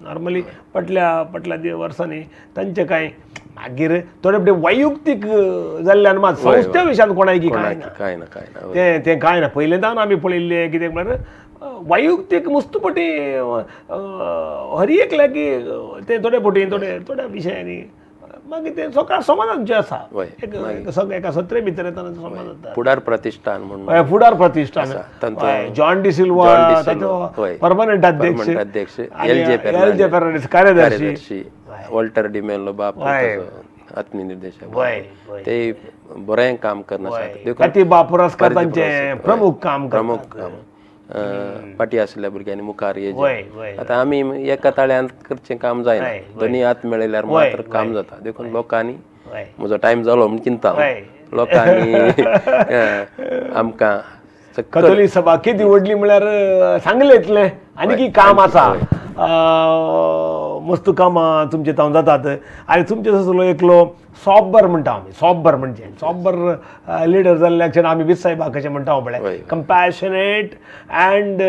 नॉर्मली पटल्या पटल्या वर्सांनी तांचे कांय मागीर थोडे थोडे वैयक्तीक जाल्ल्यान मात संस्थे विशयान कोणाकी कांय ना, कांय ना, कांय ना तें तें कांय ना. पयलेंदान आमी पळयल्लें कित्याक म्हळ्यार वैयक्तीक मुस्तपटी हर एकल्याक ते थोडे पटी थोडे थोड्या विशयांनी मागीर ते सकाळ समाजान जे आसा एका सत्रे भितर येतना समाज जाता. फुडार प्रतिष्ठान म्हणून, फुडार प्रतिष्ठान जॉन डी सिल्वा ताचो परमनंट अध्यक्ष, अध्यक्ष एल जे फेर्नांडीस कार्यदर्शी, वॉल्टर डिमेलो बाप आत्मनिर्देशक, ते बरें काम करना. प्रतिभा पुरस्कार तांचे प्रमुख काम, प्रमुख काम फाटी आसल्या भुरग्यांनी मुखार येयचे. आतां आमी एका ताळ्यान करचें काम जायना, दोनी हात मेळयल्यार मात्र काम जाता. देखून लोकांनी म्हजो टायम जालो म्हूण चिंता, लोकांनी आमकां कथोली सभा कितें व्हडली म्हळ्यार सांगलें इतलें आनी की काम आसा, मस्त कामां तुमचे तावन जातात. आनी तुमचे तसलो एकलो सॉब्बर म्हणटा आमी, सॉब्बर म्हणजे सॉब्बर लिडर जाल्ल्या क्षण आमी वीस साहेबा कशें म्हणटा पळय, कंपॅशनेट अँड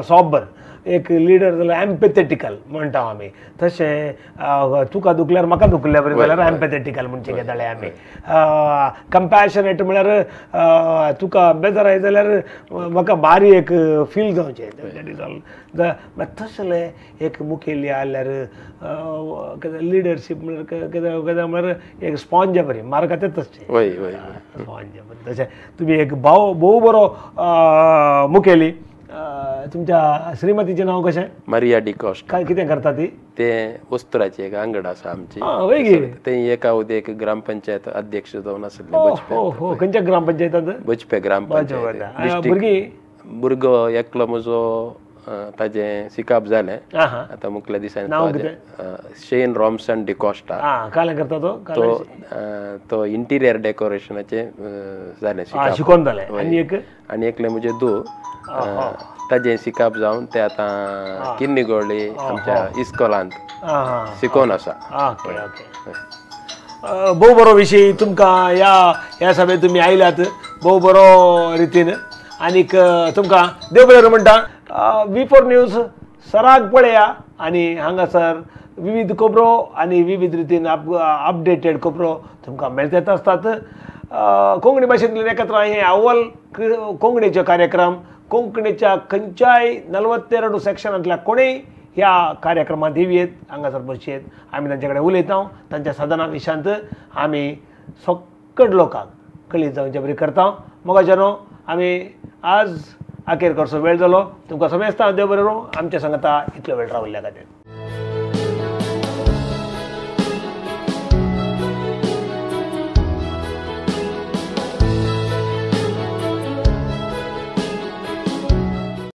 सॉब्बर एक लिडर जाल्यार एम्पेथेटिकल म्हणटा आमी. तशें तुका दुखल्यार म्हाका दुखल्या बरें जाल्यार एम्पेथेटिकल म्हणचे घेताले आमी. कंपॅशनेट म्हळ्यार तुका बेजार आयले जाल्यार म्हाका बारी एक फील जावचें, that is all. तसलें एक मुखेली आसल्यार लिडरशीप म्हळ्यार कितें कितें म्हळ्यार एक स्पॉन्जा बरी मार्का तें तशें स्पॉन्जा बरी. तशें तुमी एक भाव भोव बरो मुखेली. तुमच्या श्रीमतीचें नांव कशें? मारिया डिकॉस्ट. काय कितें करता ती? ते वस्तुराची एक आंगड आसा आमची, ते एका उदे एक ग्रामपंचायत अध्यक्ष जावन आसले. हो, खंयच्या ग्रामपंचायतांत? बजपे ग्रामपंचायत. भुरगीं? भुरगो एकलो म्हजो ताजें सिकाप जालें आतां मुखल्या दिसांनी, शेन रॉमसन डिकॉस्टा. काय करता तो? तो इंटिरियर डेकोरेशनाचें जालें शिकोन जालें. आनी एक आनी एकलें म्हजें दो ताजें सिकाप जावन ते आतां किन्नीगोळी आमच्या इस्कोलांत शिकोवन आसा. ओके ओके, भोव बरो विशय तुमकां ह्या ह्या सभेत तुमी आयल्यात भोव बरो रितीन आनीक तुमकां देव बरें म्हणटा. V4 news सराग पळया आनी हांगासर विविध खबरो आनी विविध रितीन अपडेटेड खबरो तुमकां मेळत आसतात. कोंकणी भाशेंतल्यान एकत्र हे अव्वल कोंकणीचे कार्यक्रम, कोंकणीच्या खंयच्याय 42 सेक्शनांतल्या कोणूय ह्या कार्यक्रमांत येत हांगासर बसयेत आमी तांचे कडेन उलयता. तांच्या साधना विशयांत आमी सक्कड लोकांक कळीत जावचे बरी करता. मोगाच्यानो आमी आज अखेर करचो वेळ जालो. तुमकां समेस्तां देव बरें आमच्या सांगता इतलो वेळ राविल्ल्या खातीर.